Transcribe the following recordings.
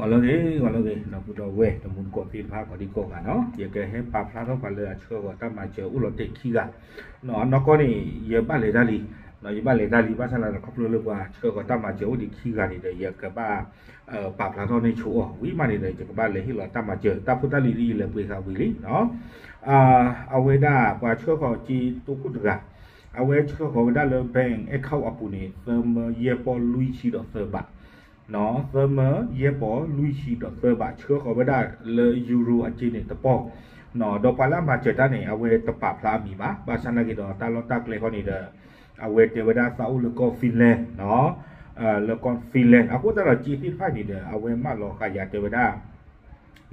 ဂီၤလၢအဂ့ၤ ဂီၤလၢအဂ့ၤ ဒီပုၢ်ဒီဝဲၢ်တံၤသကိးသ့ၣ်တဖၣ်ကိးဒံကိးဂၤနီၤ, ယကဟဲပာ်ဖျါထီၣ်ပှၤလၢအဆှၢဃီၤတၢ်မၤစၢၤအိၣ်လီၤတဲာ်ခံဂၤ, နီၢ်နီၢ်ကီၢ်န့ၣ် ယဘၣ်လဲၤတၢ်လံ, ယဘၣ်လဲၤတၢ်လံ ဘၣ်ဆၣ်သနာ်ဒီး ခီဖျိလၢပှၤဆှၢဃီၤတၢ်မၤစၢၤအိၣ်ဒံးခံဂၤန့ၣ်ဒီး ယကဘၣ် ပာ်ဖျါထီၣ်န့ၢ်ဆိအီၤ ဝံၤမးန့ၣ်ဒီး ယကဘၣ်လဲၤဟ့ၣ်လီၤတၢ်မၤစၢၤ တၢ်ဖိတၢ်လံၤဒ်ယလဲၤပှ့ၤဃာ်ဝံၤလံနီၤ. အဝဲဒၣ်ပှၤဆှၢဃီၤစ့တိခိၣ်တဂၤ, အဝဲဆှၢဃီၤဝဲဒၣ်လၢ bank account အပူၤန့ၣ် သၢမၢယဲၢ်ပီၢ်လွံၢ်ဆံဒီးသၢဘး, သၢမၢယဲၢ်ပီၢ်လွံၢ်ဆံဒီးသၢဘး ဆှၢဃီၤဝဲဒၣ်လၢ euro အစ့န့ၣ်တပီၢ်, ဒီးပှၤလၢအမၤစၢၤတၢ်န့ၣ် အဝဲတပာ်ဖျါအမံၤဘၣ်, ဘၣ်ဆၣ်သနာ်က့ဒီး တၢ်လီၢ်တၢ်ကျဲဃီန့ၣ်ဒီး အဝဲတဲဝဲဒၣ်သးအိၣ်လၢကီၢ် Finland နီၤ, လၢကီၢ် Finland အဃိသတးဒီးစ့သ့ၣ်တဖၣ်န့ၣ်ဒီး အဝဲမၢလီၤဃာ်ယၤတဲဝဲဒၣ်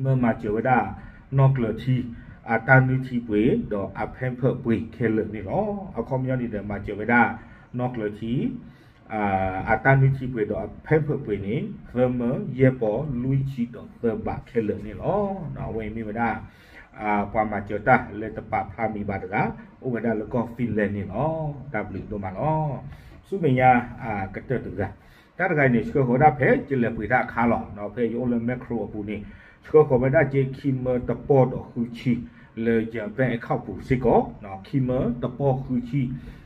မၢမၤစၢၤဝဲဒၣ် နီၢ်ကျၢၤထံ အတၢ်နုၢ်ထံပှ့ၤ ဒီးအ pamper ပှ့ၤခဲလၢာ်န့ၣ်လီၤ. အခီပညီန့ၣ်ဒီး မၤစၢၤဝဲဒၣ် နီၢ်ကျၢၤထံ အတၢ်နုၢ်ထံပှ့ၤဒီးအ pamper ပှ့ၤန့ၣ် သၢမၢယဲၢ်ပီၢ်လွံၢ်ဆံဒီးသၢဘးခဲလၢာ်န့ၣ်လီၤ. အဝဲအံၤမ့ၢ်ဝဲဒၣ် ပှၤမၤစၢၤတၢ်လၢတပာ်ဖျါမံၤဘၣ်တဂၤ အိၣ်ဝဲဒၣ်လၢကီၢ် Finland န့ၣ်လီၤ. တၢ်ဘျုးဒိၣ်မးလီၤ. ဆူမဲာ်ညါ ကတၢၢ်တဂၤ, တၢ်တဂၤအံၤန့ၣ် ဆှၢဃီၤဝဲဒၣ်ဖဲယလဲၤပှ့ၤတၢ်အခါလီၤ. ဖဲယအိၣ်လၢ Makro အပူၤန့ၣ် ဆှၢဃီၤဝဲဒၣ်စ့ခံမၢတပီၢ်ဒီးဃုဆံ လၢယ bank account ပူၤစ့ၢ်ကီး ခံမၢတပီၢ်ဃုဆံ,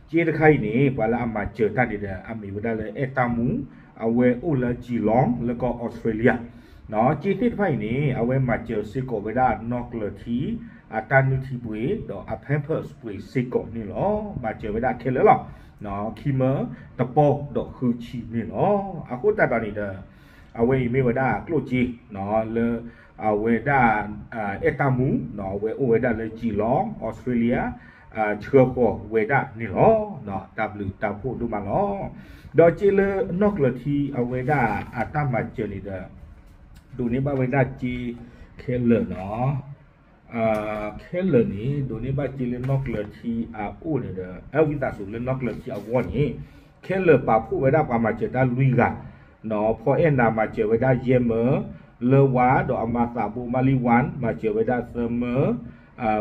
စ့တခါအံၤန့ၣ် ပှၤလၢအမၤစၢၤတၢ်န့ၣ်ဒီး အမ့ၢ်ဝဲဒၣ်လၢအဲၣ်တၢ်မူ, အဝဲအိၣ်လၢ Geelong လၢကီၢ် Australia စ့သ့ၣ်တဖၣ်အံၤန့ၣ် အဝဲမၤစၢၤစ့ၢ်ကီးဝဲဒၣ်နီၢ်ကျၢၤထံ အတၢ်နုၢ်ထံပှ့ၤ ဒီးအ pamper ပှ့ၤစ့ၢ်ကီးန့ၣ်လီၤ. မၤစၢၤဝဲဒၣ်ခဲလၢာ်လီၤ. ခံမၢတပီၢ်ဒီးဃုဆံန့ၣ်လီၤ. အဃိသတးဒီးန့ၣ်ဒီး အဝဲအံၤမ့ၢ်ဝဲဒၣ်ကျိၣ်စ့ လၢ အဝဲဒၣ် အဲၣ်တၢ်မူ အဝဲအိၣ်ဝဲဒၣ်လၢ Geelong Australia ဆှၢဃီၤဝဲဒၣ်န့ၣ်လီၤ. တၢ်ဘျုးတၢ်ဖှိၣ်ဒိၣ်မးလီၤ. ဒီးစ့လၢနီၢ်ကျၢၤထံအဝဲဒၣ်အတၢ်မၤစၢၤန့ၣ်ဒီး ဒိးန့ၢ်ဘၣ်ဝဲဒၣ်စ့ခဲလၢာ်နီၤ. ခဲလၢာ်န့ၣ် ဒိးန့ၢ်ဘၣ်စ့လၢနီၢ်ကျၢၤထံအအိၣ်န့ၣ်ဒီး အဝံသးစူၤလၢနီၢ်ကျၢၤထံအဂီၢ်န့ၣ် ခဲလၢာ်ပာ်ဖှိၣ်ဝဲဒၣ်ပှၤမၤစၢၤတၢ်လွံၢ်ဂၤနီၤ. ဖီအဲၣ်နၤမၤစၢၤဝဲဒၣ်ယဲၢ်မၢ, လၢဝါဒီးအမၤသးဘိမးလံဝါ မၤစၢၤဝဲဒၣ်သၢမၢ,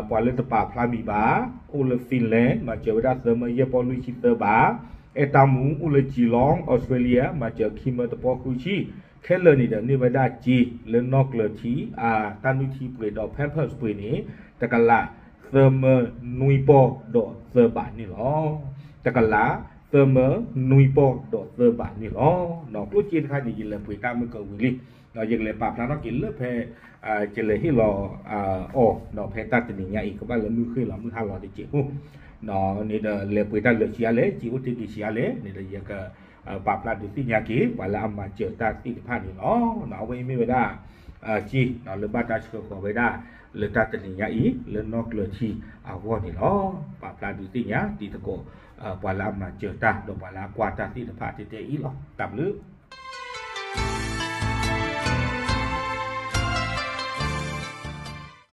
ပှၤလၢတပာ်ဖျါမံၤဘၣ် အိၣ်လၢ Finland မၤစၢၤဝဲဒၣ်သၢမၢယဲၢ်ပီၢ်လွံၢ်ဆံသၢဘး, အဲၣ်တၢ်မူအိၣ်လၢ Geelong Australia မၤစၢၤခံမၢတပီၢ်ဃုဆံ, ခဲလၢာ်န့ၣ်ဒီးန့ၢ်ဝဲဒၣ်စ့ လၢနီၢ်ကျၢၤထံ အတၢ်နုၢ်ထံပှ့ၤဒီး Pampers ပှ့ၤန့ၣ် တကလးသၢမၢနွံပီၢ်ဒီးသၢဘးန့ၣ်လီၤ. တကလးသၢမၢနွံပီၢ်ဒီးသၢဘးန့ၣ်လီၤ. ကျိၣ်စ့တခါန့ၣ် ယလဲၤပှ့ၤတၢ်မုၢ်ကဝံၤလံ, ယကလဲၤပာ်ဖျါထီၣ်က့ၤလၢဖဲ ယလဲၤဟ့ၣ်လီၤအီၤ ဒီးဖဲတၢ်တနံၤညါအံၤ ကဘၣ်လၢမုၢ်ဃ့ၢ်လီၤမုၢ်ဟါလီၤတစဲးဖိ န့ၣ်ဒီးလဲၤပှ့ၤတၢ်လၢာ်ဆံးအါလဲၣ်, စ့အိၣ်တ့ၢ်က့ၤဆံးအါလဲၣ်န့ၣ်ဒီး ယက ပာ်ဖျါဒုးသ့ၣ်ညါက့ၤ ပှၤလၢအမၤစၢၤတၢ်သ့ၣ်တဖၣ်န့ၣ်လီၤ. အဝဲအံၤမ့ၢ်ဝဲဒၣ် စ့ လၢဘၣ်တၢ်ဆှၢဃီၤဝဲဒၣ် လၢတၢ်တနံၤညါအံၤ လၢနီၢ်ကျၢၤထံအဂီၢ်န့ၣ်လီၤ. ပာ်ဖျါဒုးသ့ၣ်ညါတံၤသကိး ပှၤလၢအမၤစၢၤတၢ် ဒီးပှၤလၢအကွၢ်တၢ်သ့ၣ်တဖၣ်တဲတဲအံၤလီၤ. တၢ်ဘျုး